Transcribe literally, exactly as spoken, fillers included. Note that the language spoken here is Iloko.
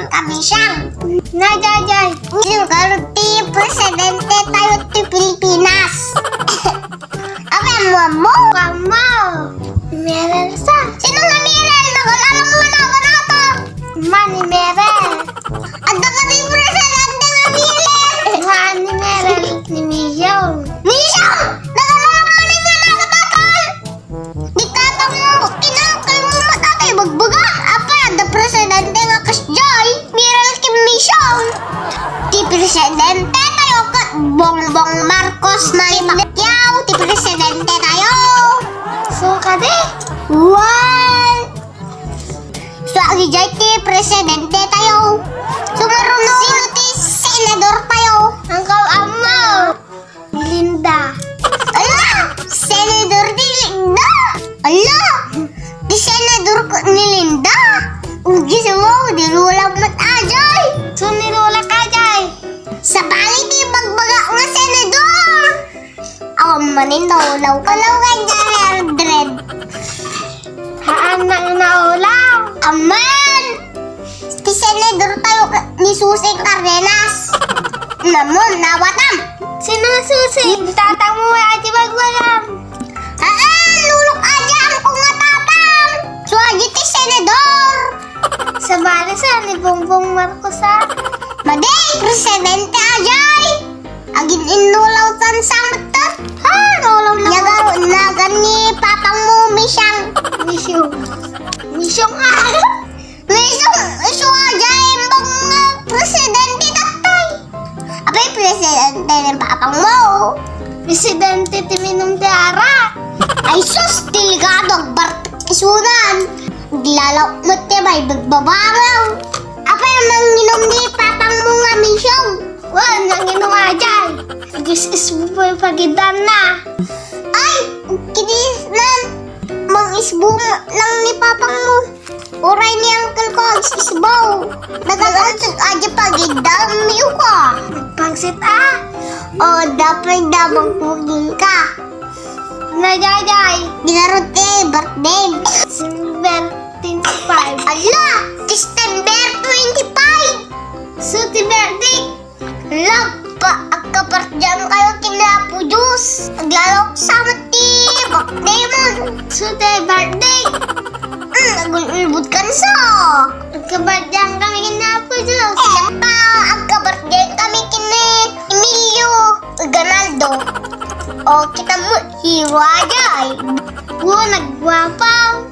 Kamisang. Nay, Jay, Jay. Sino garud ti presidente tayo ti Pilipinas? Apo, ammo, ammo? Ammo. Merel sa. Sino nga Merel? Nagul-alam mo na, wala to. Mani Merel. Adda ka di presidente nga Merel. Mani Merel ni Miyong. Miyong! Nagul-alam mo na, wala to. Di tatang mo, kinakal mo mata kay bagbaga. Apay, adda presidente nga kasdiay, Merel Kim Miyong. Ti presidente tayo ket Bongbong Marcos Manny Pacquiao, ti presidente tayo. So, kadi? One. So, agi jay ti presidente tayo. Sumaruno. Sino ti senador tayo? Uncle Ammo. Ni Linda. Ala! Senador ni Linda! Ala! Di senador ko ni Linda? Ugi sa mo, di lula met ajay! So ni lula ka, jay? Sabali ti bagbaga nga senador! Awan manin naulaw ka. Ulaw ka dyan, Mildred. Haan na nga naulaw. Aman! Ti senador tayo ka-, ni Susing Cardenas. Namon, nawatam. Sino nga Susing? Tatang mo, adi bagbagang. Haan, lulok adi, angko nga tatang. So, adi ti senador. Sabali sa ni Bongbong Marcos, a. Madi, presidente ajay. Agin-inulaw tan sa metten. Ha, naulaw na. Nagan ni papang mo, Misyang. Misyong. Misyong, a. Misyong, isu ajay imbag nga presidente tatay. Apay presidente ni papang mo? Presidente ti minum ti arak. Ay sus, delikado, agbartek isunan. Aglalaw met ti may bagbabangaw. Apay manginum ni papang mo nga Misyong? Wen, nanginum ajay. Agis-isbo pay pagidanna. Ay, kidisnan. Mangisbo lang ni papang mo. Uray ni uncle ko, agis-isbo. Nagagansag aja pagidanna, miyo ka. Pangsit, a. O, dapat da magpuging ka. Nagagay. Ginarod ti birthday. December twenty-five. Ala, December twenty-five. So, ti birthday. Love pa, agkapartian kayo ken Apo Diyos. Aglalok sa mati, bakdemon. So, ti birthday. Mm, agul-ulbot kan sa. Agkapartian kami ken Apo Diyos. Eh, pa, agkapartian kami ken Emilio. Ganaldo. O, kita mo, hero ajay. Wo, nagguapa.